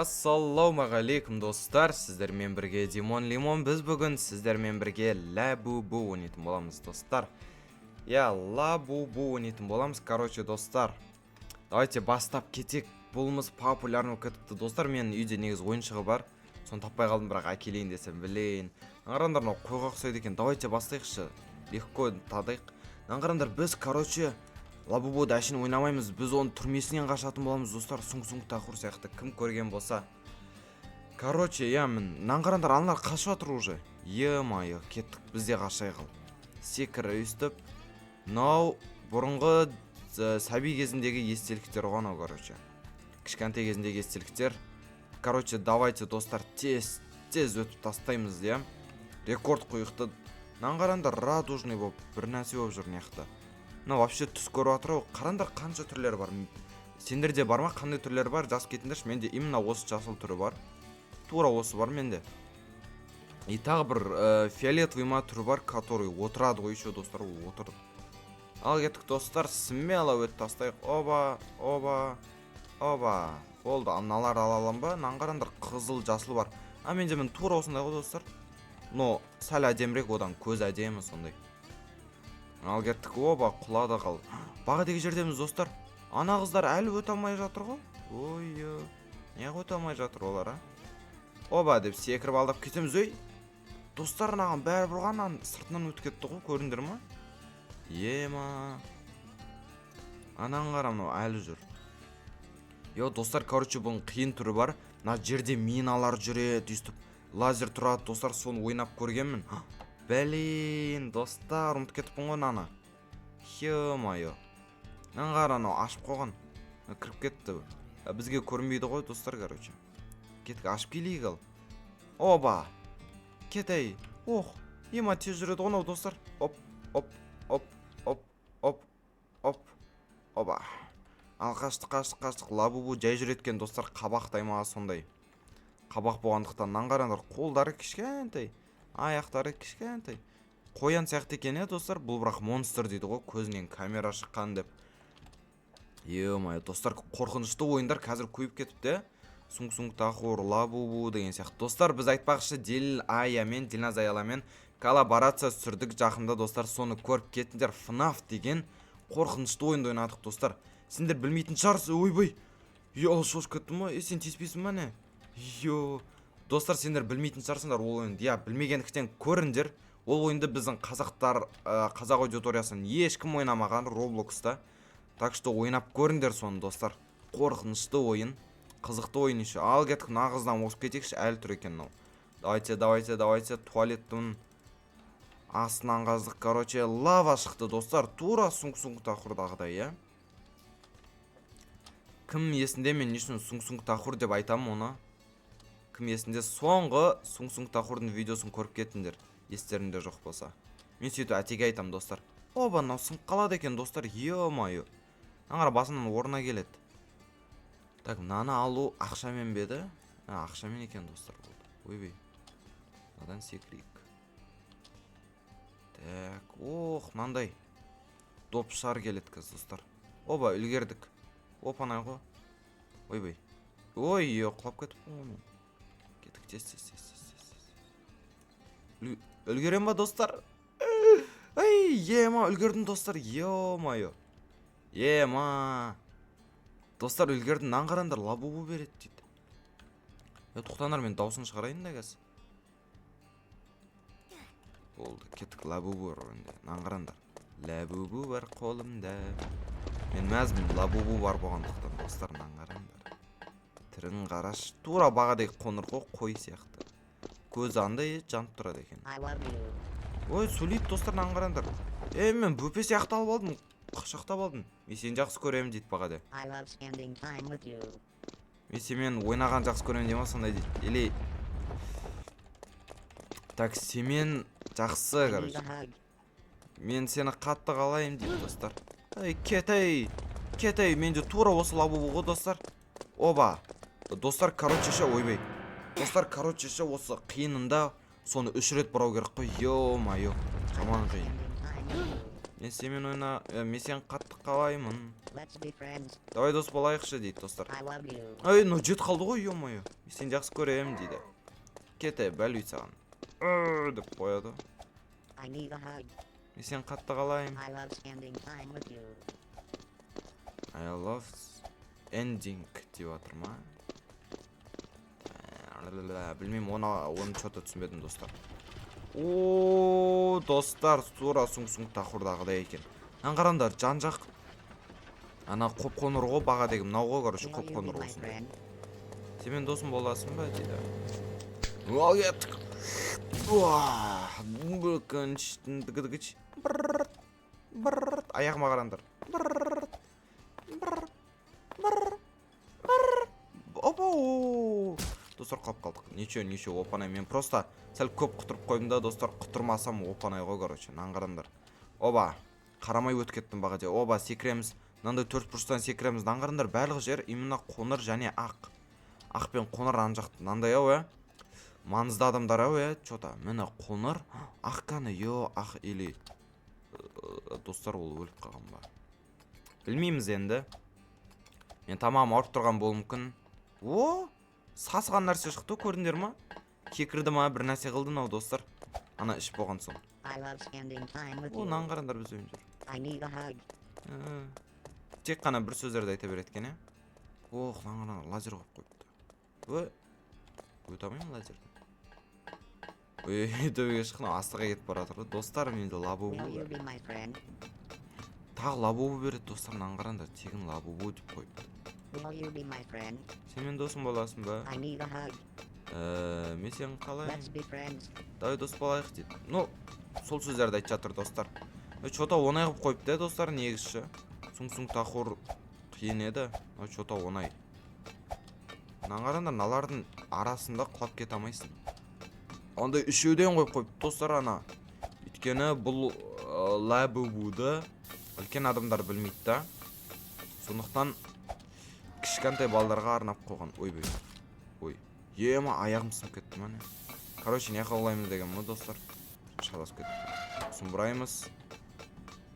Ассалаумағалейкум, достар! Сіздермен бірге Димон Лимон. Біз бүгін сіздермен бірге Лабубу ойнайтын боламыз, достар. Иә, Лабубу ойнайтын боламыз. Короче, достар, давайте бастап кетек. Бұлымыз популярный болып кетіпті, достар. Менің үйде негізі ойыншығы бар, соны таппай қалдым, бірақ әкелейін десем, блин. Қараңдар, мынау қойға ұқсайды екен. Давайте бастайықшы, легко тадайық. Мынаны қараңдар, біз, короче, Лабубуды әшейін ойнамаймыз, біз оның түрмесінен қашатын боламыз, достар. Сунг Сунг Тахур сияқты, кім көрген болса. Короче, иә, мін, мынаны қараңдар, аналар қашып жатыр уже. Е-мое, кеттік, біз де қашайық. Ал, секір өйстіп. Мынау бұрынғы сәби кезіндегі естеліктер ғой анау, короче, кішкентай кезіндегі естеліктер. Короче, давайте, достар, тез тез өтіп тастаймыз, иә, рекорд қойықты. Мынаны қараңдар, радужный болып, бір нәрсе болып жүр мына жақта. Мынау вообще түс көріп жатыр ау. Қараңдар, қанша түрлері бар. Сендерде бар ма? Қандай түрлері бар, жазып кетіңдерші. Менде именно осы жасыл түрі бар, тура осы бар менде. И тағы бір фиолетовый ма түрі бар, который отырады ғой еще, достар, ол отырды. Ал кеттік, достар, смело өтіп тастайық. Оба, оба, оба, болды. А мыналарды ала аламын ба? Мынаны қараңдар, қызыл, жасыл бар. А менде, міне, тура осындай ғой, достар, но сәл әдемірек одан, көзі әдемі сондай. Ал кеттік. Оба, құлады. Қал, баға жердеміз, достар. Ана қыздар әлі өте алмай жатыр ғой. Ой, неғып өте алмай жатыр олар, а? Оба деп секіріп алдап кетеміз. Ей, достар, мынаған бәрібір ғой, ананың сыртынан өтіп кетті ғой, көрдіңдер ма? Ема, ананы қара, мынау әлі жүр. Йо, достар, короче, бұның қиын түрі бар. Мына жерде миналар жүреді, өйстіп лазер тұрады, достар, соны ойнап көргенмін. Блин, достар, ұмытып кетіппін ғой мынаны. Е-мое, мынаны қара, анау ашып қойған. Мына кіріп кетті. А, бізге көрінбейді ғой, достар. Короче, кеттік, ашып келейік. Ал, оба, кет, ей. Ох, ема, тез жүреді ғой мынау, достар. Оп, оп, оп, оп, оп, оп, оба. Ал, қаштық, қаштық, қаштық. Лабубу жай жүреді екен, достар, қабақтай ма, сондай қабақ болғандықтан. Мынаны қараңдар, қолдары кішкентай, аяқтары кішкентай, қоян сияқты екен, иә, достар. Бұл бірақ монстр дейді ғой, көзінен камера шыққан деп. Е-мое, достар, қорқынышты ойындар қазір көбейіп кетіпті, Сунг Сунг Тахур, Лабубу деген сияқты. Достар, біз айтпақшы, Дил Ая мен Дильназ Аяламен коллаборация түсірдік жақында, достар, соны көріп кетіңдер. ФНАФ деген қорқынышты ойынды ойнадық, достар. Сендер білмейтін шығарсыз. Ойбай, е, шошып кеттім ғой. Е, сен тиіспейсің ба, не? Йо, достар, сендер білмейтін шығарсыңдар ол ойынды, иә. Білмегендіктен көріңдер ол ойынды. Біздің қазақтар, қазақ аудиториясынан ешкім ойнамаған Роблокста, так что ойнап көріңдер соны, достар. Қорқынышты ойын, қызықты ойын еще. Ал кеттік, мына қыздан озып кетейікші, әлі тұр екен мынау. Давайте, давайте, давайте. Туалеттің астынан қаздық. Короче, лава шықты, достар, тура Сунг Сунг Тахурдағыдай, иә. Кім есінде, мен не үшін Сунг Сунг Тахур деп айтамын оны? Кім есінде? Соңғы Сунг Сунг Тахурдың видеосын көріп кетіңдер, естеріңде жоқ болса. Мен сөйтіп әтеге айтамын, достар. Оба, мынау сынып қалады екен, достар. Е-мое, мына қара, басынан орнына келеді. Так, мынаны алу ақшамен бе еді? А, ақшамен екен, достар. Болды. Ойбай, мынадан секірейік. Так, ох, мынандай доп шар келеді қазір, достар. Оба, үлгердік. Оп, ана ғой. Ойбай, ой, е, құлап кетіппін ғой мен. Кеттік, тез, тез, тез, тез, тез, тез. Үлгерем ба, достар? Ей, ема, үлгердім, достар. Е-мое, ема, достар, үлгердім. Мынаны қараңдар, Лабубу береді дейді. Е, тоқтаңдар, мен дауысын шығарайын да қазір. Болды, кеттік. Лабубу бар менде, мынаны қараңдар, Лабубу бар қолымда. Мен мәзбін Лабубу бар болғандықтан, достар. Мынаны қараңдар, түрін қарашы, тура бағадай қоңыр ғой, қой сияқты. Көзі андай жанып тұрады екен. I love you. Ой, сөйлейді, достар, мынаны қараңдар. Е, мен бөпе сияқты алып алдым, құшақтап алдым. Мен сені жақсы көремін дейді бағаде. I love spending time with you. Мен сенімен ойнаған жақсы көремін дей ма, сондай дейді. Или так, сенімен жақсы. I need Короче, a hug. мен сені қатты қалаймын дейді, достар. Ей, кет, ей, кет, ей. Менде тура осы Лабубу ғой, достар. Оба, достар, короче ше, ойбай, достар, короче ше, осы қиынында соны үш рет бұрау керек қой. Е-мое, жаман қиын. Spending time with you. Мен сенімен ойна, мен сені қатты қалаймын. Let's be friends. Давай дос болайықшы, дейді, достар. I love you. Ей, мынау жетіп қалды ғой, ё-моё. Мен сені жақсы көремін, дейді. Кете, бәлүй саған. «Ыр» деп қояды. I need a hug. Мен сені қатты қалаймын. I love spending time with you. I love ending деп жатыр ма? Білмеймін, оны че-то түсінбедім, достар. О, достар, тура Суң Суң Тахурдағыдай екен. Мынаны қараңдар, жан жақ ана қоп қоңыр ғой, баға деген мынау ғой, короче, Will қоп you be қоңыр my осындай. friend? Сен менің досым боласың ба, дейді. Ал кеттік. Уа, бүкінш, дігдігіч. Брррт, брррт. Аяғыма қараңдар. Брррт, брррт, брррт, брррт. Опа, о. Достар, қалып қалдық. Ничего, ничего, оп оңай. Мен просто сәл көп құтырып қойдым да, достар, құтырмасам, оп оңай ғой, короче. Мынаны қараңдар. Оба, қарамай өтіп кеттім баға де. Оба, секіреміз. Мынандай төрт бұрыштан секіреміз. Мынаны қараңдар, барлық жер именно қоңыр және ақ. Ақ пен қоңыр ана жақ мынандай ау, иә. Маңызды адамдар ау, иә, че-то. Міне, қоңыр, ақ қаны, ё, ақ или достар, ол өліп қалған ба? Білмейміз енді. Мен тамағым ауырып тұрған болуы мүмкін. О, сасыған нәрсе шықты, көрдіңдер ма? Кекірді ма, бір нәрсе қылды мынау, достар. Ана ішіп болған соң. I love spending time with О, you. мынаны қараңдар, біз ойын жүр. I need a hug. Тек қана бір сөздерді айта береді екен, иә. Ох, мынаны қараңдар, лазер қойып қойыпты. Ой, өте алмаймын лазерден. Ой, төбеге шыққан, астыға кетіп бара жатыр ғой. Достар, менде лабубу Will you бар. be my friend? Тағы лабубу береді, достар, мынаны қараңдар, тегін лабубу деп қойыпты. Will you be my friend? Сен менің досым боласың ба? I need a hug. Мен сені қалаймын. Let's be friends. Давай дос болайық, дейді. Ну, сол сөздерді айтып жатыр, достар. Че-то оңай қылып қойыпты, достар, негізі. Суң Суң Тахур қиын еді, но че-то оңай. Мынаны қараңдар, мыналардың арасында құлап кете алмайсың. Ондай үшеуден қойып қойыпты, достар, ана. Өйткені бұл лабубуды үлкен адамдар білмейді да. Сондықтан кішкентай балдарға арнап қойған. Ойбай. Ой. Ема, аяғым сынып кетті ма, не? Короче, не қылаймыз деген ма, достар? Шатасып кеттік. Сұмбыраймыз.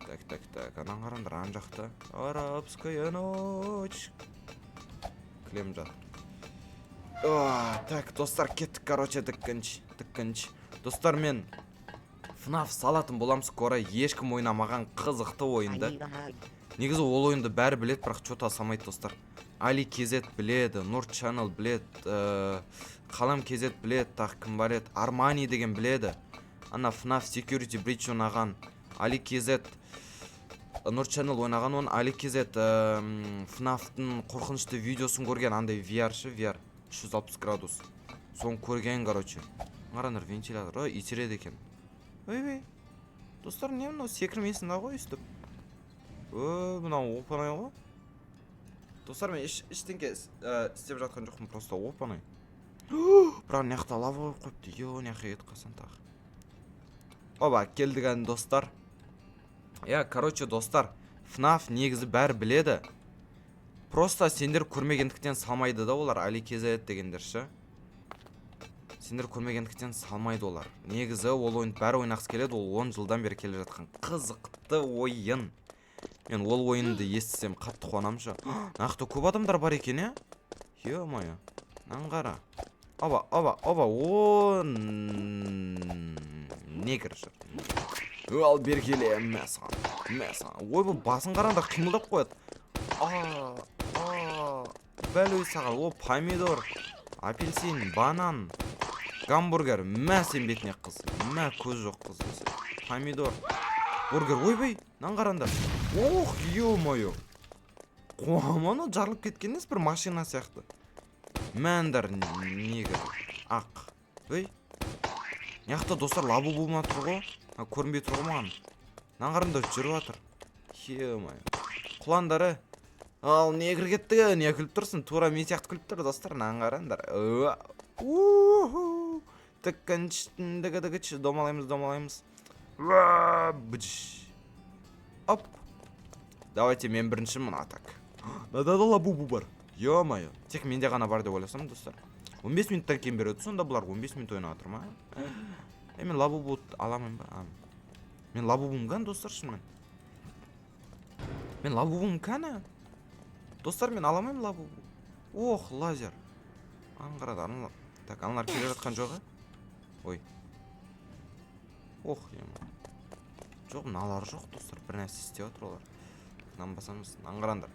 Так, так, так. Ананы қараңдар, ана жақта. Арабская ночь. Кілем жатыр. А, так, достар, кеттік, короче, тіккінш, тіккінш. Достар, мен FNAF салатын болам скоро, ешкім ойнамаған қызықты I ойынды. need a hug. Негізі ол ойынды бәрі біледі, бірақ че-то салмайды, достар. Али KZ біледі, Нұр Channel біледі, Қалам KZ біледі, тағы кім бар еді? Армани деген біледі. Ана FNAF Security Breach ойнаған. Али KZ, Нұр Channel ойнаған оны. Али KZ FNAF-тың қорқынышты видеосын көрген, андай VR шы, VR 360 градус. Соны көрген, короче. Қараңдар, вентилятор, ой, итереді екен. Ойбай. Достар, не мынау, секірмейсің да ғой өйстіп. Ө, мынау оп оңай ғой. Достар, мен ештеңке істеп жатқан жоқпын, просто оп оңай. Бірақ мына жақта лава қойып қойыпты. Ё, мына жаққа кетіп қалсам тағы. Оба, келдік әні, достар. Я, короче, достар, FNAF негізі бәрі біледі. Просто сендер көрмегендіктен салмайды да олар, Али KZ дегендер ше. Сендер көрмегендіктен салмайды олар. Негізі ол ойынды бәрі ойнағысы келеді, ол 10 жылдан бері келе жатқан қызықты ойын. Мен ол ойынды естісем, қатты қуанамын ше. Нақты көп адамдар бар екен, иә? Ё-моё. Мынаны қара. Оба, оба, оба, о, негр жүр. Ал бері келе, мә саған, мә саған. Ой, бұл басын қараңдар, қимылдап қояды. А, а, бәле саған, о, помидор, апельсин, банан, гамбургер, мә сен бетіне, қыз, мә, көз жоқ қыз десе. Помидор, бургер, ойбай, мынаны қараңдар. Ох, ё-моё. Қуама, анау жарылып кеткен емес, бір машина сияқты. Мәндар негр, ақ. Ой. Мына жақта, достар, лабубу ма тұр ғой? А, көрінбей тұр ғой маған. Мынаны қараңдар, жүріп жатыр. Ё-моё. Құландары. Ал негр кетті, не күліп тұрсың? Тура мен сияқты күліп тұр, достар, мынаны қараңдар. Уху. Тіккінш, дігі-дігіч, домалаймыз, домалаймыз. Уа, быдыш. Оп. Давайте мен біріншімін, а так. Мынада да лабубу бар. Ё-моё. Тек менде ғана бар деп ойласам, достар. 15 минуттан кейін береді, сонда бұлар 15 минут ойнап жатыр ма? Е, мен лабубу аламын ба? А, мен лабубум ган, достар, шынымен. Мен лабубум кәні? Достар, мен ала алмаймын лабубу. Ох, лазер. Аңғарады аналар. Так, аналар келе жатқан жоқ, а? Ой. Ох, ема. Жоқ, мыналар жоқ, достар. Бір нәрсе істеп жатыр олар. Мынаны басамыз. Мынаны қараңдар.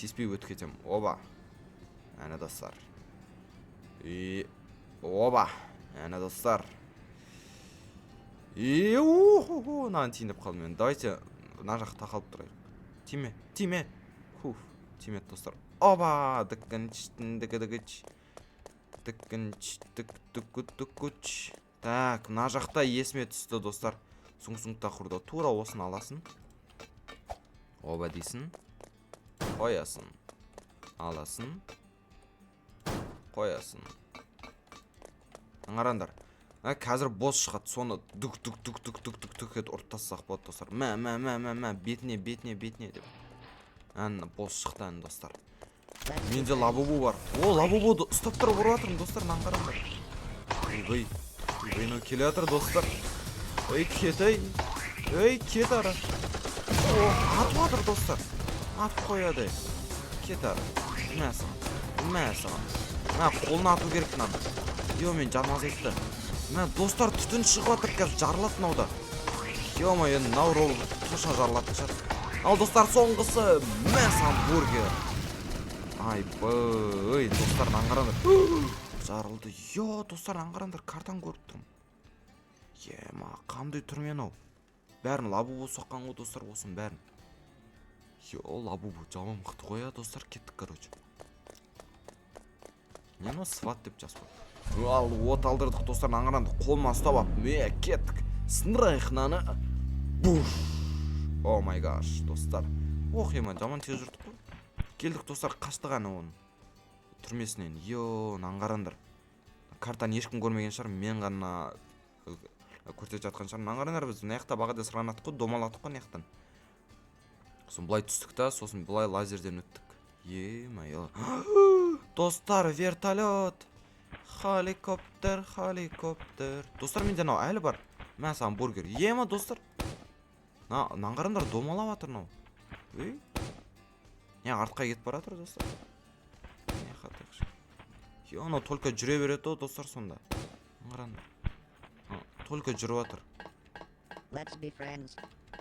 Тиіспей өтіп кетемін. Оба. Әне, достар. И оба. Әне, достар. И уху, мынаны тиін деп қалдым мен. Давайте мына жақта қалып тұрайық. Тиме, тиме. Хуф, тимеді, достар. Оба, діккінч, дікідігіч. Діккінч, дік дүк дүкүч. Так, мына жақта есіме түсті, достар. Суң-суң тақырда тура осыны аласың. Оба дейсің. Қоясың. Аласың. Қоясың. Аңғараңдар. А, қазір босс шығады, соны дүк дүк дүк дүк дүк дүк дүк етіп ұрып тастасақ болады, достар. Мә, мә, мә, мә, мә, бетіне, бетіне, бетіне деп. Әне, босс шықты, әне, достар. Let's be Менде лабубу бар. О, лабубуды ұстап тұрып ұрып жатырмын, достар, мынаны қараңдар. Ойбай, ойбай, мынау келе жатыр, достар. Ей, кет, ей. Ей, кет ары. О, атып жатыр, достар. Атып қояды. Кет ары. Мә саған. Мә саған. Мә, қолына ату керек мынаны. Ё, мен жаным азайтты. Мә, достар, түтін шығып жатыр, қазір жарылады мынау да. Ё-моё, мынау робот точно жарылатын шығар. Ал, достар, соңғысы, мә саған бургер. Айбай, достар, мынаны қараңдар. Жарылды. Ё, достар, мынаны қараңдар, картаны көріп тұрмын. Ема, қандай түрме мынау? Бәрін лабубу соққан ғой, достар, осының бәрін. Ё, лабубу жаман мықты ғой, я, достар, кеттік, короче. Не мынау, сват деп жазып қойды. Ал, от алдырдық, достар, мынаны қараңдар, қолыма ұстап алып, ме, кеттік. Сындырайық мынаны. Буш. Oh my gosh, достар. Ох, ема, жаман тез жүрдік қой. Келдік, достар, қаштық ана оның түрмесінен. Йо, мынаны қараңдар. Картаны ешкім көрмеген шығар, мен ғана көрсетіп жатқан шығармын. Мынаны қараңдар, біз мына жақта бағада сырғанаттық қой, домалаттық қой мына жақтан. Сосын былай түстік та, сосын былай лазерден өттік. Е-мое. Достар, вертолет. Helicopter, helicopter. Достар, менде анау әлі бар. Мә саған бургер. Ема, достар. Мынаны қараңдар, домалап жатыр мынау. Ей. Не, артқа кетіп бара жатыр, достар. Не хатайықшы. Е, анау только жүре береді ғой, достар, сонда. Мынаны қараңдар. А, только жүріп жатыр. Let's be friends.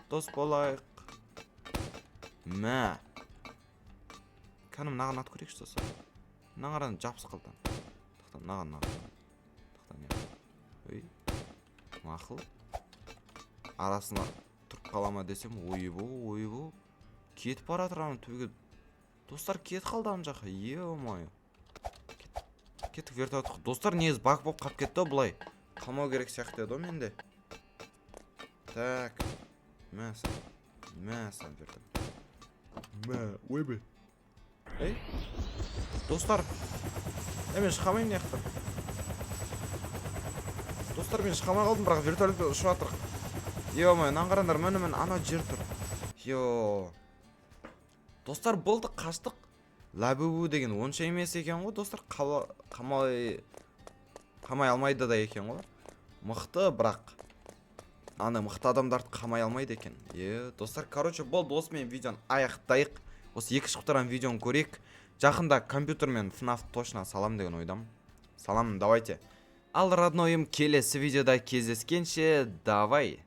Дос болайық. Мә. Кәні, мынаған атып көрейікші, достар. Мына қараңдар, жабысып қалды. Тоқта, мынаған, мынаған. Тоқта, не. Ой. Мақұл. Арасына тұрып қала ма десем, ойбу, ойбу. Кетіп бара жатыр ана төбеге. Достар, кетіп қалды ана жаққа. Ё-моё. Кеттік вертолетқа. Достар, негізі баг болып қалып кетті ғой былай. Қалмау керек сияқты еді ғой менде. Так. Мә саған. Мә саған вертолет. Мә, ойбай. Ей. Достар. Е, мен шыға алмаймын мына жақтан. Достар, мен шыға алмай қалдым, бірақ вертолетпен ұшып жатырық. Ё-моё, мынаны қараңдар, міне, міне, ана жер тұр. Йо. Достар, болды, қаштық. Лабубу деген онша емес екен ғой, достар, қамай қамай алмайды да екен ғой. Мықты, бірақ ана мықты адамдарды қамай алмайды екен. Е, достар, короче, болды, осымен видеоны аяқтайық. Осы екі шығып тұрған видеоны көрейік. Жақында компьютермен FNAF точно салам деген ойдамын. Саламын, давайте. Ал, роднойым, келесі видеода кездескенше, давай.